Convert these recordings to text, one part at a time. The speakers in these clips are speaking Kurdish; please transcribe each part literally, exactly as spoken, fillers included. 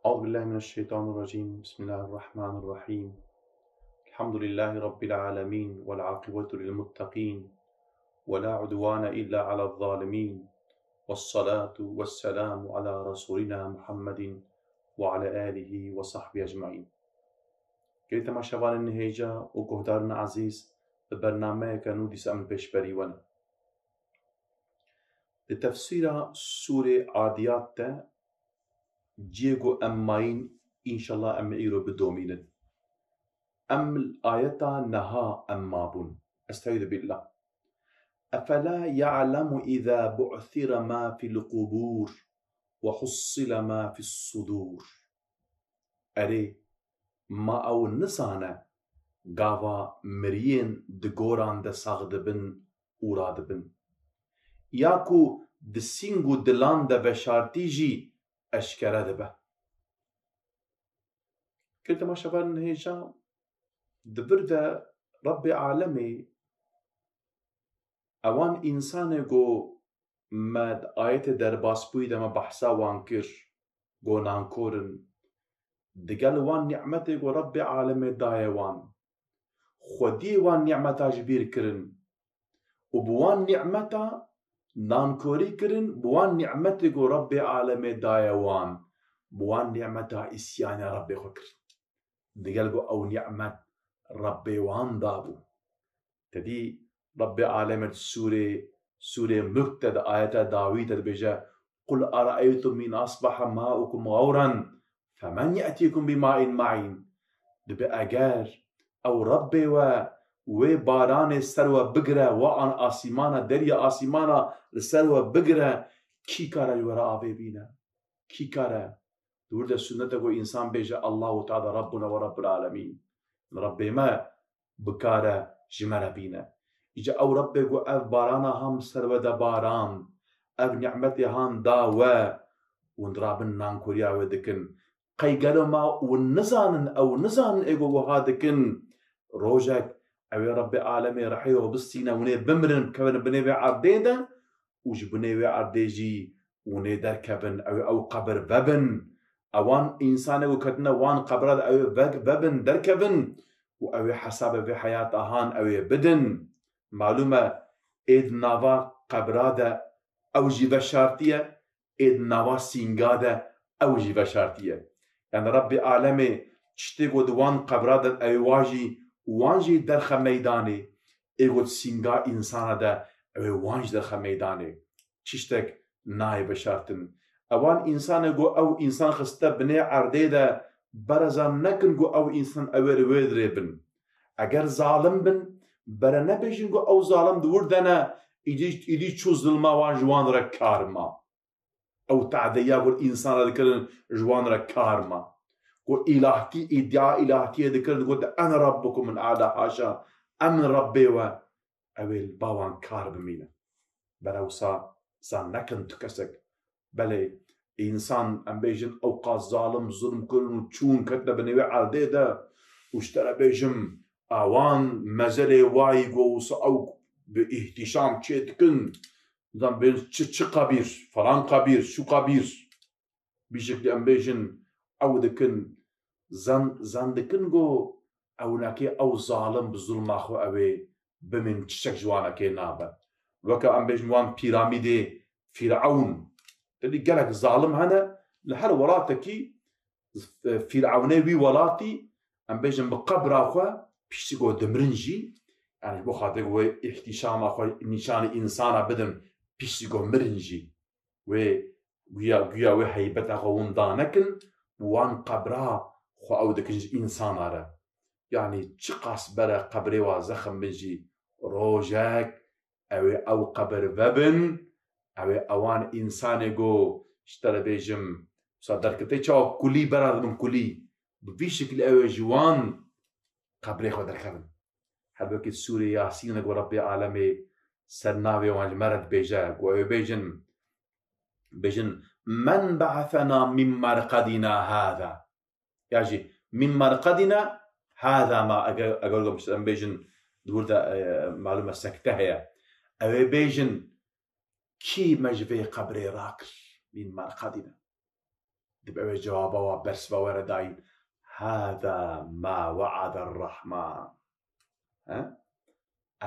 أعوذ بالله من الشيطان الرجيم. بسم الله الرحمن الرحيم. الحمد لله رب العالمين، والعاقبة للمتقين، ولا عدوان إلا على الظالمين، والصلاة والسلام على رسولنا محمد وعلى آله وصحبه أجمعين. Gelî temaşevanên hêja û guhdarên ezîz, bi bernameyeke nû dîsa em li pêşberî we ne. Di tefsîra Sûrê Adiyat de cihê ku em mayîn, înşallah em ê îro bidomînin. Em li ayeta neha em mabûn. Estaizu billah. أفلا يعلم إذا بعثر ما في القبور وحصل ما في الصدور. Erê, ma ew nizane gava miriyên di goran de sax dibin û radibin, ya ku di sîng û dilan de veşartî jî eşkere dibe? Kir temaşevanên hêja, di vir de Rebbê Alemê ewan însanê ku me di ayetê derbasbûyî de me behsa wan kir, ku nankor in. Digel wan nîmetê ku Rebbê Alemê daye wan, xwediyê wan nîmeta ji bîr kirin û bi wan nîmeta nankorî kirin, bi wan nîmetê ku Rebbê Alemê daye wan, bi wan nîmeta îsyanê Rebbê xwe kirin. Digel ku ew nîmet Rebbê wan dabû. Te dî Rebbê Alemê di sûrê, sûrê Mulk de di ayeta dawî de dibêje: "قل أرأيتم إن أصبح ماؤكم غورا فمن يأتيكم بماء معين." Dibe eger ew Rebbê we wê baranê ser we bigire, we an asîmana, derya asîmana li ser we bigire, kî kare ji we re avê bîne? Kî kare? Di wir de sunnet e ku însan bêje: "Allahu Teala Rabbuna ve Rabbul Alemîn." Rebbê me bikare ji me re bîne. Îca ew Rebbê ku ev barana han bi ser we de barand, ev nîmetê han da we, hûn dirabin nankoriya wê dikin. Qey gelo ma hûn nizanin, ew nizanin ê ku wiha dikin? Rojek ew ê Rebbê Alemê rihê we bistîne, hûn ê bimirin, bikevin binê vê erdê de û ji binê wê erdê jî hûn ê derkevin, ew ê ew qebir vebin. Ewan însanê ku ketine wan qebra de ew ê vek-, vebin, derkevin û ew ê hesabê vê heyata han ew ê bidin. Malûm e, ê di nava qebra de ew jî veşartî ye, ê di nava sînga de ew jî veşartî ye. Yani Rebbê Alemê tiştê ku di wan qebra de ew ê wan jî, wan jî derxe meydanê, ê ku di sînga însana de ew ê wan jî derxe meydanê. Tiştek nayê veşartin. Ewan însanê ku ew însan xiste binê erdê de, bereza nekin ku ew însan ew ê li wê dirê bin. Eger zalim bin, bere nebêjin ku ew zalim di wir de ne, îdî, îdî çû zilma wan ji wan re kar ma. Ew te'deya ku însana dikirin ji wan re kar ma. Ku îlahtî, îdia îlahtiyê dikirin, got: "Ene Rabbukum el-A'la", haşa, em in Rebbê we. Ew ê li ba wan kar bimîne. Bere wisa zan nekin tu kesek. Belê, însan, em bêjin, ewqas zalim, zulm kirin û çûn ketine binê wê erdê de û ji te re bêjim, awan mezelê wayî ku wisa ew bi îhtîşam çê dikin, zan bêjin çi, çi qebîr, falan qebîr, şu qebîr. Bî şeklî em bêjin, ew dikin, zan, zan dikin ku ew neke ew zalim bi zulma xwe ew ê bimîn, tiştek ji wan neke nabe. Weke em bêjin wan pîramîdê Fîrewn. Dilî gelek zalim hene, li her welatekî, e, Fîrewnê wî welatî, em bêjin bi qebra xwe piştî ku dimirin jî, yani ji bo xatir wê îhtîşama xwe nîşanî însana bidin, piştî ku mirin jî. Wê guya, guya wê heybeta xwe hûn danekin, wan qebra xwe ew dikin ji însana re. Yanî çiqas bere qebrê wa zexm bin jî, rojek ew ê ew qebir vebin, ew ê ewan însanê ku ji te re bêjim, wisa derketê çawa kulî bera dibin kulî, bi vî şekilî ew ê ji wan qebrê xwe derkevin. Her wekî Sûrê Yasîn de ku Rebbê Alemê ser navê wan ji me re dibêje, ku ew ê bêjin, bêjin: "Men ba'asena min merqedina hâzâ." Ya jî: "Min merqedina hâzâ ma", eger, eger ku em bêjin, di wir de, e, malûm e sekte heye. Ew ê bêjin: "Kî me ji vê qebrê rakir?" Min merqedina. Dibe ew ê cewaba wa bersiva we re dayîn. Hâzâ mâ we'ade Rahman. He?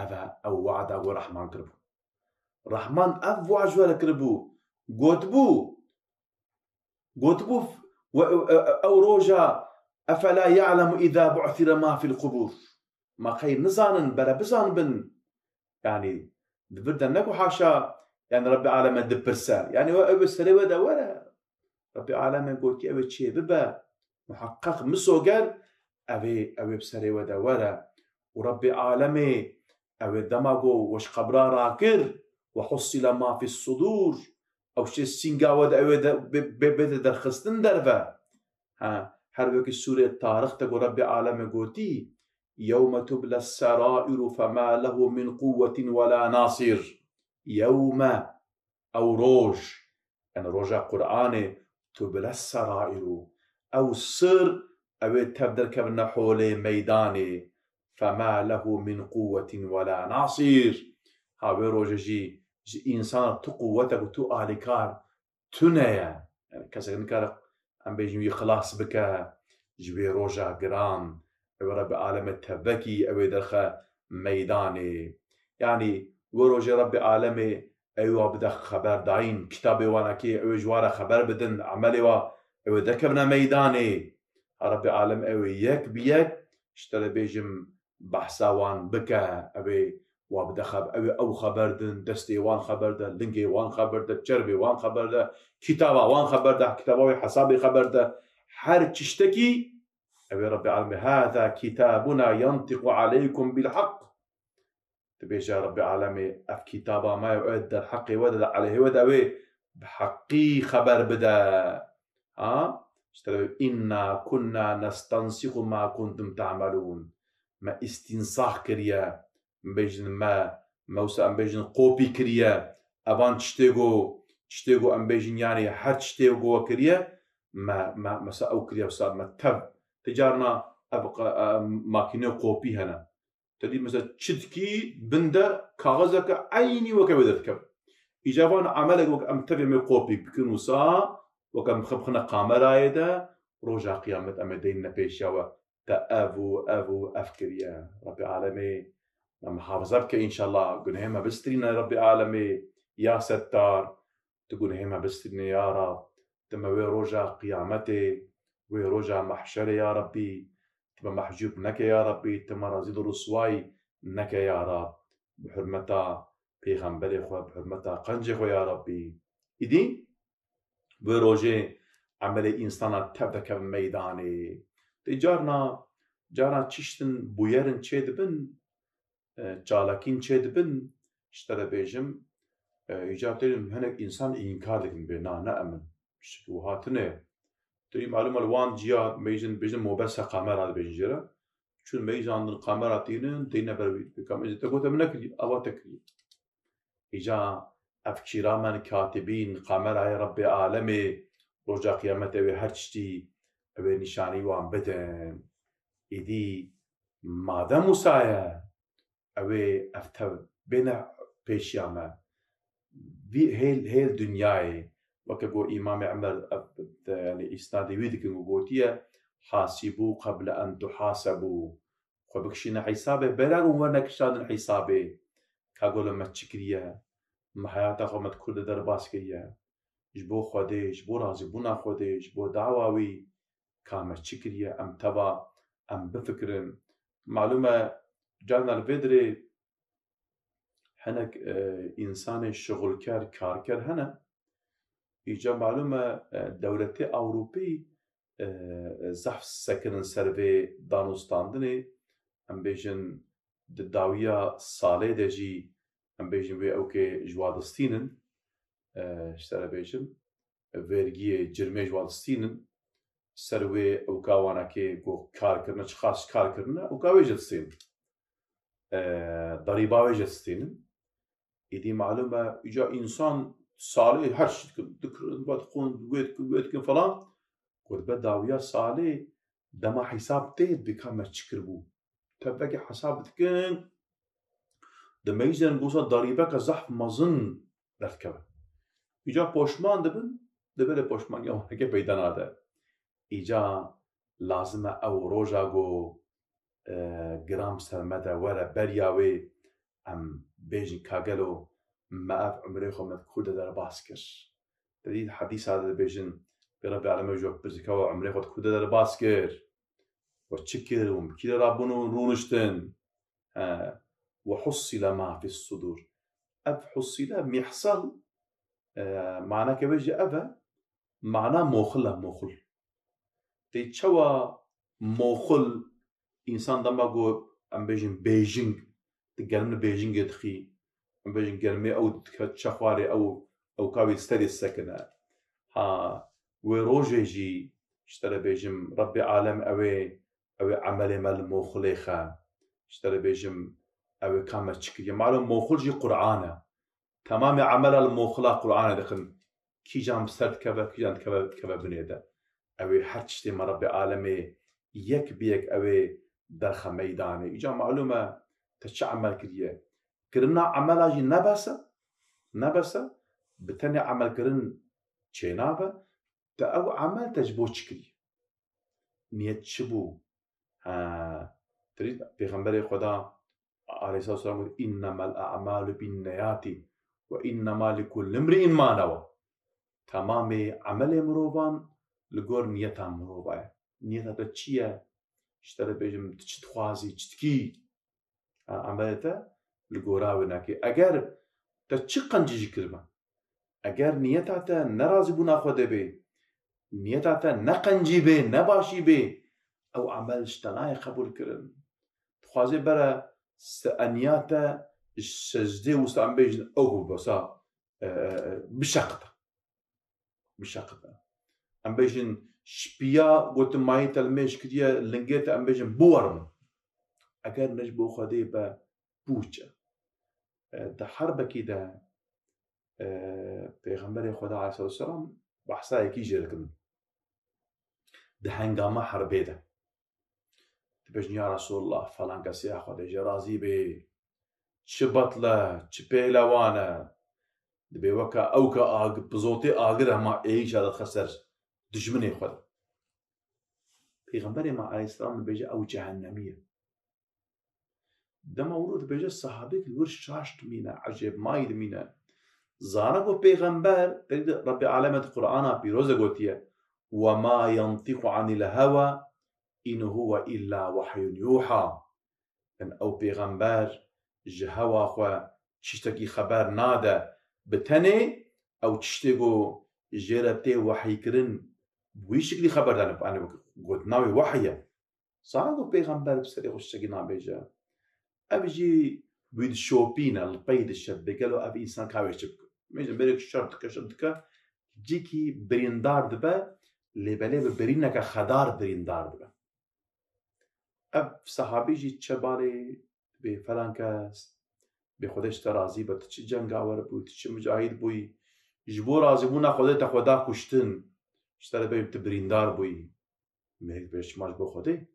Ev e ew we'da ku Rahman kiribû. Rahman ev we'd ji we re kiribû. Gotibû, gotibû, we, e, e, ew roja, "Efelâ ya'lemu izâ bu'sire mâ fil qubûr." Ma qey nizanin, bere bizanibin. Yanî, di vir de ne ku haşa, yanî Rebbê Aleme dipirse. Yanî, we, ew ê serê we de were. Rebbê Aleme gotiye, ew ê çê bibe. Muheqeq misoger, ew ê, ew ê bi serê we de were. Û Rebbê Alemê, ew ê dema ku we ji qebra rakir, "Ve hussile ma fis sudûr." Ew şê sînga we de, ew ê de, bê, bê, bête derxistin derve. Ha, her wekî sûrê Tarix de ku Rebbê Aleme gotî, "Yewme tubles serairu fema lehu min quwwetin wela nasir." Yewme, ew roj, yani roja Qur'anê, "tubles serairu." Ew sir, ew ê tev derkevine holê meydanê. "Fema lehu min quwwetin wela nasir." Ha, wê roje jî ji însana tu quwwetek û tu alîkar tune ye. Yani kesek nikare, em bêjin, wî xilas bike ji wê roja giran. Ew Rebbê Alemê tevekî, ew ê derxe meydanê. Yani wê rojê Rebbê Alemê ew wa bide xeber dayîn, kitabê wan ekê, ew ê ji wa re xeber bidin, emelê wa, ew ê derkevine meydanê. Ha, Rebbê Alem ew ê yek bi yek, ji te re bêjim, behsa wan bike, ew ê wa bide xeb-, ew ê ew xeber din, destê wan xeber de, lingê wan xeber de, çervê wan xeber de, kitaba wan xeber de, kitaba wê hesabê xeber de, her tiştekî, ew ê Rebbê Alemê, "Hâzâ kitâbuna yantiqu aleykum bil hak." Dibêje Rebbê Alemê, "Ev kitaba me ye, ew derheqê we de, di aleyhê we de, ew ê bi heqî xeber bide." Ha? Ji te re, "Inna kunna nestansihu ma kuntum ta'melûn." Me îstînsax kiriye, em bêjin me, me wisa em bêjin kopî kiriye. Evan tiştê ku, tiştê ku em bêjin, yanî her tiştê ku we kiriye, me, me, mesela ew kiriye wisa me tev. Ti carna ev qa-, e, makînê kopî hene. Te dî mesela çi dikî bin de kaxizeke eynî weke wê derdikeve. Îca van emelek wek em tevê me kopî bikin wisa, wek em xwe bixine kamerayê de, roja qiyamet em ê deyne pêşiya we. Te ev û ev û ev kiriye. Rebbê Alemê me mihafize bike înşallah. Gunehê me bistirîne Rebbê Alemê. Ya Settar, tu gunehê me bistirîne ya Rab. Tu me wê roja qiyametê, wê roja mehşerê ya Rebbî, tu me mehcûb neke ya Rebbî, tu me rezîl û riswayî neke ya Rab. Bi hurmeta pêxemberê xwe, bi hurmeta qencê xwe ya Rebbî. Îdî wê rojê emelê însana tev dikevin meydanê. Dê carna, carna çiştin bûyerin çêdibin, e, çalakîn çêdibin, ji te re bêjim, e, îcar têrin hinek însan înkar dikin, bê na, ne emin. Tiştekî wiha tune. Têrî malûm e, li wan ciya bêjin, bêjin mobese kamera dibêjin jê re. Çûn meyzandin kamera tînin, têne ber wî. Bê kam, te gote min nekirî, ava te kirî. Îca ev kîramen katibîn, kamerayê Rebbê Alemê, roja qiyametê wê her tiştî, ew ê nîşanî wan bidin. Îdî madem wisa ye, ew ê ev tev bêne pêşiya me. Vî hêl, hêl dinyayê, weke got Îmamê Emer, ev, yanî îsnadê wî dikin û gotiye, "Hasibû qeble en tuhasebû." Xwe bikişîne hîsabê, bêra ku werne kişandin hîsabê. Ka golo me çi kiriye? Me heyata xwe me di kur de derbas kiriye. Ji bo Xwedê, ji bo razîbûna Xwedê, ji bo dawa wî, ka me çi kiriye? Em teva, em bifikirin. Malûm e, carna li vê dirê hinek, e, însanê şixulker, karker hene. Îca malûm e, e, dewletê Ewropî, e, zehf sekirin ser vê danûstandinê. Em bêjin di dawiya salê de jî, em bêjin wê ewkê ji wa distînin. E, ji te re bêjim, vergiyê, cirmê ji wa distînin. Ser wê ewka wanekê ku kar kirine, çiqas kar kirine, ewka wê jî distînin. E, derîba wê jî distînin. Îdî malûm e, îca însan salê her tişt dikin, dikirin, vedixwin, wê dikin, wê dikin falan. Ku dibe dawiya salê, dema hîsab tê, dibê ka me çi kiribû. Tevekê hesab dikin, dimeyzên gosa derîbeke zehf mezin derdikeve. Îca poşman dibin, Di berê poşmaniya wan heke peyda nade. Îca lazim e ew roja ku, e, giram ser me de were beriya wê, em bêjin ka gelo me ev umrê xwe me di ku de derbas kir. Te dît hedîsa de dibêjin, pê Rebê Alemê ji we pirsî ka we umrê xwe di ku de derbas kir? We çi kir? Hûn bi kî re rabûn û rûniştin? He, "Ve hussile ma fis sudur." Ev hussile mîhsal, e, maneke wê jî ev e, mana moxil e, moxil. Tê çawa moxil, însan dema ku em bêjin bêjing, di germê bêjingê dixî, em bêjin germê ew dike çexwarê ew, ew ka wî serê sekine. Ha, wê rojê jî, ji te re bêjim, Rebbê alem ew ê, ew ê emelê me li moxilê xe. Ji te re bêjim, ew ê ka me çi kiriye. Malum moxil jî Qur'an e. Temamê emela li moxila Qur'anê dixin. Kîjan bi ser dikeve, kîjan dikeve, dikeve binê de. Ew ê her tiştê me Rebbê alemê yek bi yek ew ê derxe meydanê. Îca malum e te çi emel kiriye. Kirina emela jî ne bes e, ne bes e, bi tenê emelkirin çênabe, te ew emel te ji bo çi kirî? Niyet çi bû? Ha, tirî Pêxemberê Xweda aleyhissalatu vesselam got, "Innemel a'malu binniyati ve innema likulli imri'in ma newa." Temamê emelê mirovan li gor niyeta mirova ye. Niyeta te çi ye? Ji te re bêjim, tu çi dixwazî, çi dikî? Ha, emelê te li gora wê nake. Eger te çi qencî jî kiribe, eger niyeta te ne razîbûna Xwedê bê, niyeta te ne qencî bê, ne başî bê, ew emel ji te nayê qebûl kirin. Dixwazê bere se-, eniya te ji secdê wisa em bêjin ew bibe, wisa, e, e, e, bişeqite. Bişeqite. Em bêjin, şpiya gotin mayî te li mêj kiriye, lingê te em bêjin biwerin. Eger ne ji bo Xwedê be, pûç e. E, di herbekî de, e, Pêxemberê Xweda aleyhissalatu vesselam behsa yekî jê dikin. Di hengama herbê de. Dibêjin, "Ya Resulallah, falan kesê ya Xwedê jê razî bê. Çi betle, çi pêlewan e. Dibê weke ew ke ag-, pizotê agir e, hema êyîşa dixe ser dijminê xwe de." Pêxemberê me aleyhisselam dibêje, "Ew cehennemî ye." Dema wilo dibêje, sahabêk li wir şaş dimîne, ecêbmayî dimîne. Zana ku pêxember, Rebbê aleme di Qur'ana pîroz de gotiye, "Ve ma yentîqu anil hewa, in huve illa wehyun yuha." Bin ew pêxember ji hewa xwe tiştekî xeber nade, bi tenê ew tiştê ku jê re tê wehykirin, bi wî şiklî xeber dane, yani gotina wê wehy e. Zana ku pêxember bi serê xwe tiştekî nabêje. Ev jî wî dişopîne, li pey diçe, dibê gelo ev însan ka wê çi bike? Mêjin berê ku şer dike, şer dike, cîkî birîndar dibe, lê belê bi birîneke xedar birîndar dibe. Ev sehabî jî çe balê dibê, falan kes, bê Xwedê ji te razî be, tu çi cengawer bûyî, tu çi mucahîd bûyî, ji bo razîbûna Xwedê te xwe da kuştin, ji te re bêjim tu birîndar bûyî. Mêrik dibê, çima ji bo Xwedê?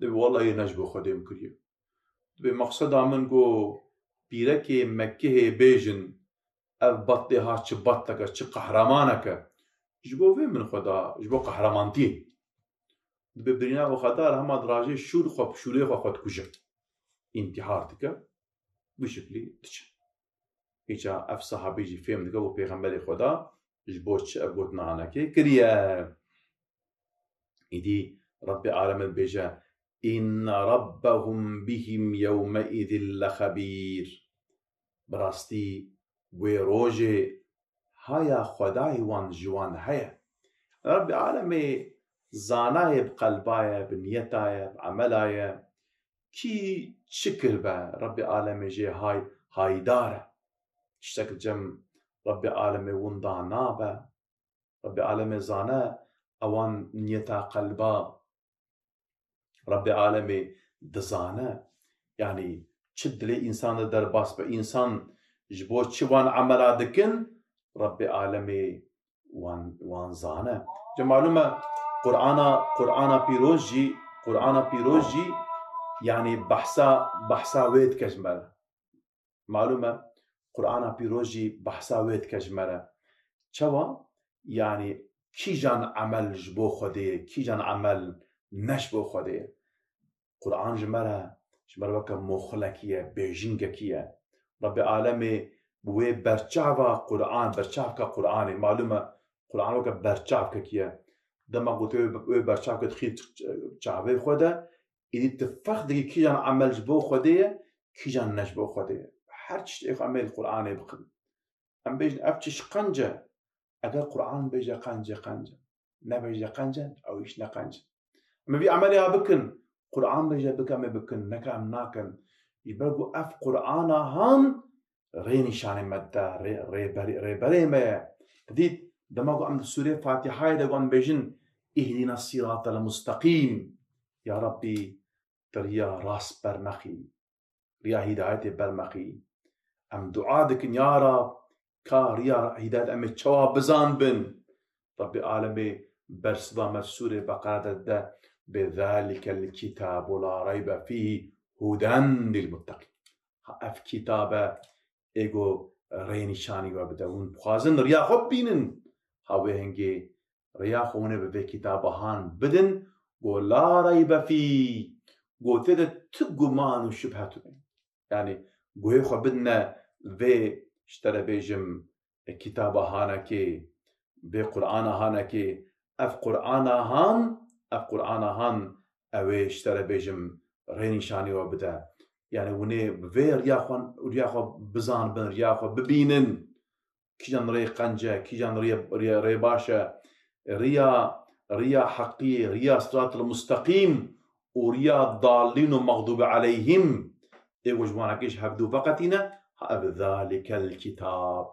Dibê, wellahî ne ji bo Xwedê min kiriye. Dibê, mexseda min got, pîrekê Mekkehê bêjin, ev betlê ha çi betleke, çi qehremaneke. Ji bo vê min xwe da, ji bo qehramantiyê. Dibê birîna xwe da, hema dirajê şûr xwe, şûrê xwe xwe dikuje. Întîhar dike. Bi şiklî diçe. Îca ev sehabî jî fêm dike, bo pêxemberê xwe da, ji bo çi ev gotina hanekê kiriye. Îdî Rebbê aleme dibêje, "Inne rabbehum bihim yewmeîzin lexebîr." Bi rastî wê rojê haya Xwedayê wan ji wan heye. Rebbê alemê zanaye bi qelbaye, bi niyetaye, bi emelaye. Kî çi kiribe, Rebbê alemê jê hay, haydar e. Tiştek li cem Rebbê alemê winda nabe. Rebbê alemê zane ewan niyeta qelba. Rebbê alemê dizane. Yanî çi dilê însan de derbas be, însan ji bo çi wan emela dikin, Rebbê alemê wan, wan zane. Ji malûm e Qur'ana, Qur'ana pîroz jî, Qur'ana pîroz jî, yanî behsa, behsa wê dike ji me re. Malûm e, Qur'ana pîroz jî behsa wê dike ji me re. Çawa? Yanî kîjan emel ji bo Xwedê ye, kîjan emel ne ji bo Xwedê ye. Quran ji me re, ji me re weke moxilekî ye, bêjingekî ye. Rebbê alemê bi wê berçava Quran, berçavka Quranê, malûm e, Quran weke berçavkekî ye. Dema ku tu wê, wê berçavkê dixî çavê xwe de, îdî tu ferq dikî kîjan emel ji bo Xwedê ye, kîjan ne ji bo Xwedê ye. Her tiştê xwe em ê li Quranê bixin. Em bêjin ev çiş qenc e. Eger Quran bêje qenc e, qenc e. Nebêje qenc e, ew îş ne qenc e. Em ê vî emelê ha bikin. Quran bêje bike, em ê bikin. Neke em nakin. Ji ber ku ev Qurana han rê nîşanê me dide, rê-, rêberê, rêberê me ye. Dît, dema ku em di sûrê Fatihayê de ku em bêjin, "Îhdîne sîratel mustaqîm." Ya Rabbî, tu riya rast bermexî. Riya hîdayetê bermexî. Em dua dikin, ya Rab, ka riya hîdayet em ê çawa bizanbin? Rabbê alemê bersiva me sûrê Beqere de dide, "Bi zalikel kitabu la reybe fîhî huden lil muttaqîn." Ha, ev kitabe ê go rênîşanî we bide. Hûn dixwazin riya xwe bibînin. Ha, wê hingê riya xwe hûn ê bi vê kitaba han bidin, go la reybe fî, go tê de tu guman û şibhe tune. Yanî guhê xwe bidine vê, ji te re bêjim, e, kitaba hanekê, vê Qur'ana hanekê, ev Qur'ana han, ev Qur'ana han, ew ê ji te re bêjim, rênîşanî we bide. Yanî hûn ê bi vê riya xwe, riya xwe bizanibin, riya xwe bibînin. Kîjan rê qenc e, kîjan rê, rê, rê baş e. Riya, riya heqî, riya siratil mustaqîm û riya dallîn û mexdûbi aleyhim. Ê ku ji wanekê ji hevdû veqetîne, ha ev zalikel kitab.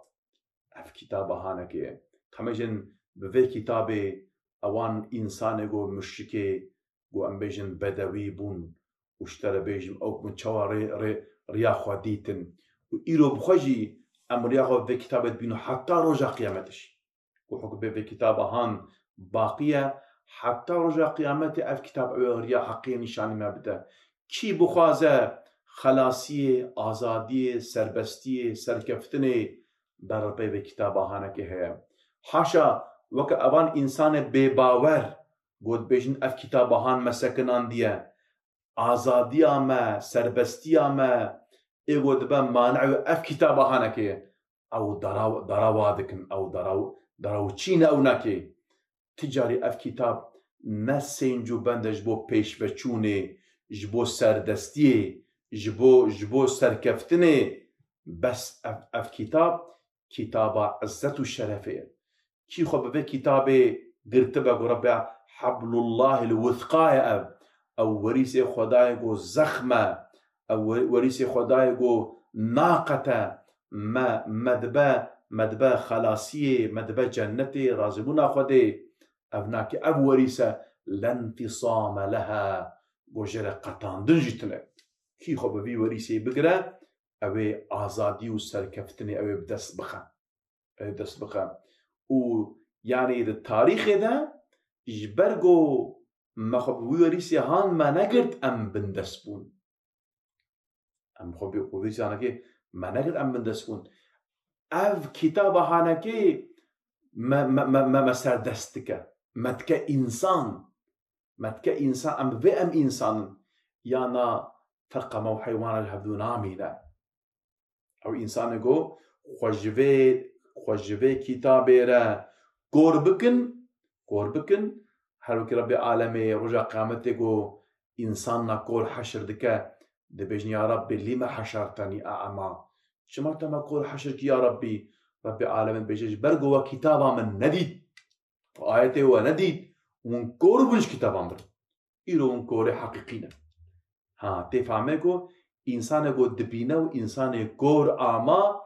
Ev kitaba hanekê ye. Hemêjin bi vê kitabê ewan însanê ku muşrikê, ku em bêjin bedewî bûn û ji te re bêjim ew min çawa rê, rê, riya xwe dîtin. Û îro bi xwe jî em riya xwe vê kitabê dibînin heta roja qiyametê jî. Ku hukmê vê kitaba han baqî ye, heta roja qiyametê ev kitab ew ê riya heqê nîşanî me bide. Kî bixwaze xelasiyê, azadiyê, serbestiyê, serkeftinê ber pê vê kitaba hanekê heye. Haşa weke evan însanê bêbawer, ku dibêjin ev kitaba han me sekinandiye, azadiya me, serbestiya me, ê ku dibe mane'ê ev kitaba hanekê ye. Ew dara, dara wa dikin, ew dara, dara û çîne ew nake. Ti carî ev kitab ne sênc û bend e ji bo pêşveçûnê, ji bo serdestiyê, ji bo, ji bo serkeftinê. Bes ev, ev kitab, kitaba izzet û şerefê ye. Kî xwe bi vê kitabê girtibe, ku Rebbe heblullahil withqa ye ev. Ew werîsê Xwedayê ku zexm e. Ew we-, werîsê Xwedayê ku naqete. Me, me dibe, me dibe xelasiyê, me dibe cennetê, razîbûna Xwedê. Ev nake, ev werîse lenfisame leha, ku jê re qetandin jî tune. Kî xwe bi vî werîsê bigire, ew ê azadî û serkeftinê ew ê bi dest bixe. Ew ê dest bixe. Û yanî di tarîxê de ji ber ku me xwe bi wî werîsê han me negirt, em bindest bûn. Em xwe bi, xwe bi zanekê me negirt, em bindest bûn. Ev kitaba hanekê me, me, me, me, me serdest dike. Me dike însan. Me dike însan. Em bi vê em însan in. Ya na ferqa me û heywana ji hevdû namîne. Ew însanê ku xwe ji vê, xwe ji vê kitabê re kor bikin, kor bikin, her wekî Rebbê alemê roja qiyametê ku însanna kor heşir dike, dibêjin, "Ya Rabbê, lîme heşarteni a'ma?" Çima te me kor heşir kî, ya Rabbî? Rebbê alemê dibêje, "Ji ber ku we kitaba min nedît, we ayetê we nedît, hûn kor bûn ji kitaba min." Îro hûn korê heqîqî ne. Ha, tê fehmê ku însanê ku dibîne û însanê kor ama,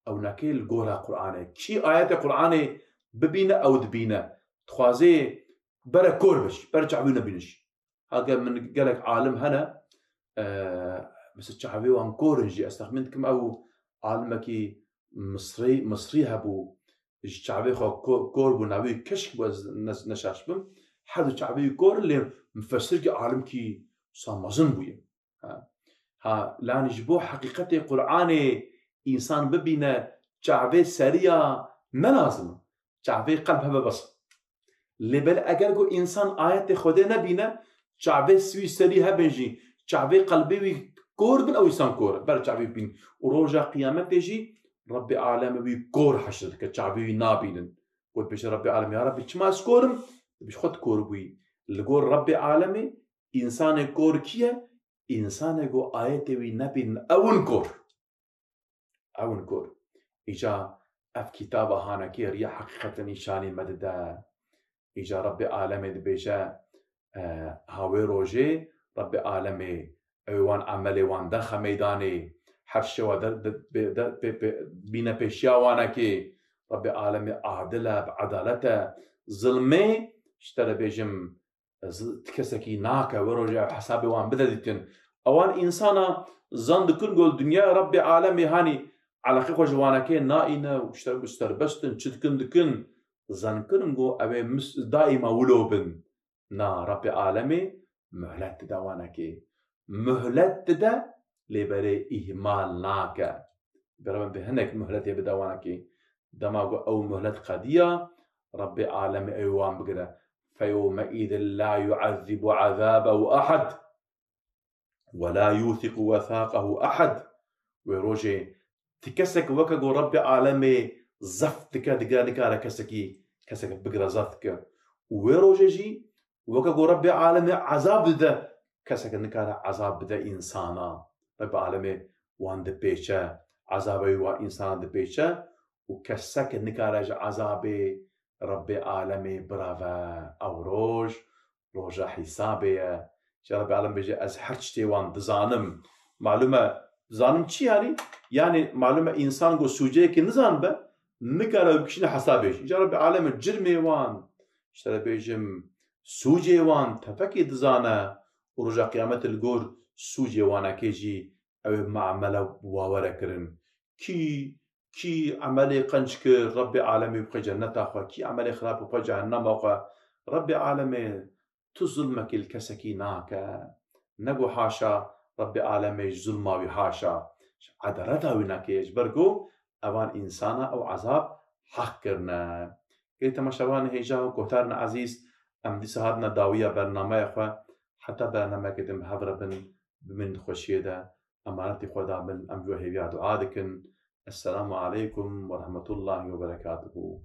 ew neke li gora Qur'anê. Kî ayetê Qur'anê bibîne, ew dibîne. Dixwazê bere kor biş, bere çavî nebîniş. Hake min gelek alim hene, e, mesela çavê wan kor in jî. Ez texmîn dikim ew alimekî Misrî, Misrî hebû, ji çavê xwe ko-, kor bû, navê wî Keşk bû, ez ne, ne şaş bim. Her du çavê wî kor in, lê mufessirkî alimkî wisa mezin bûye. Ha. Ha, lanî ji bo heqîqetê Qur'anê însan bibîne, çavê seriya ne lazim e. Çavê qelb hebe bes. Lê belê eger ku însan ayetê Xwedê nebîne, çavê wî serî hebin jî, çavê qelbê wî kor bin, ew însan kor e. Ber çavê wî bîn. Û roja qiyametê jî Rebbê alemê wî kor heşr dike, çavê wî nabînin. Got bêje Rebbê alemê, ya Rebbî, çima ez kor im? Dibêje xwe tu kor bûyî. Li gor Rebbê alemê însanê kor kî ye? Însanê ku ayetê wî nebînin, ew in kor. Ew in kor. Îca ev kitaba hanekê riya heqîqete nîşanî me dide. Îca Rebbê alemê dibêje, e, ha wê rojê Rebbê alemê ew ê wan emelê wan derxe meydanê, her şewa der, de, be, de, be, be, bîne pêşiya wanekê. Rebbê alemê adil e, bi edalet e. Zilmê, ji te re bêjim, zi-, ti kesekî nake, wê rojê ew hesabê wan bide dîtin. Ewan însana zan dikin ku li dinyaya Rebbê alemê hanî eleqê xwe ji wanekê naîne û ji te re bi serbest in, çi dikin dikin. Zan kirin ku ew ê mis-, daîma wilo bin. Na, Rebbê alemê muhlet dide wanekê. Muhlet dide, lê berê îhmal nake. Berê bi hinek muhletê bide wanekê. Dema ku ew muhlet qediya, Rebbê alemê ew wan bigire. فَيَوْمَئِذٍ لَا يُعَذِّبُ عَذَابَهُ أَحَدٌ وَلَا يُوثِقُ وَثَاقَهُ أَحَدٌ. Wê rojê ti kesek weke ku Rebbê alemê zeft dike, digire nikare kesekî, kesek bigire zeft dike. Û wê rojê jî weke ku Rebbê alemê ezab dide, kesek nikare ezab bide însana. Rebbê alemê wan dipêçe, ezabê wî wan însana dipêçe û kesek nikare ji ezabê Rebbê alemê bireve. Ew roj, roja hîsabê ye. Ji Rebbê alem bêje, ez her tiştê wan dizanim. Malûm e, dizanim çi yanî? Yanî malûm e, însan ku sûceyekê nizanibe, nikare ew bikişîne hesabê jî. Ji Rebbê alemê cirmê wan, ji te re bêjim, sûcê wan tefekê dizane û roja qiyametê li gor sûcê wanekê jî ew ê muamele wa were kirin. Kî, kî emelê qenc kir, Rebbê alemê bixwe cenneta xwe, kî emelê xirab bixwe cehennema xwe. Rebbê alemê tu zulmekî li kesekî nake. Ne ku haşa, Rebbê alemê ji zulma wî haşa. Ji edaleta wî nake, ji ber ku evan însana ew ezab heq kirine. Ê temaşevanê hêja û guhdarên ezîz, em dîsa hatine dawiya bernameya xwe. Heta bernameyeke din bi hev re bin, bimînin di xweşiyê de. Emanetî Xweda bin, em ji we hêviya dua dikin. Esselamu aleykum ve rahmetullahi ve berekatuhu.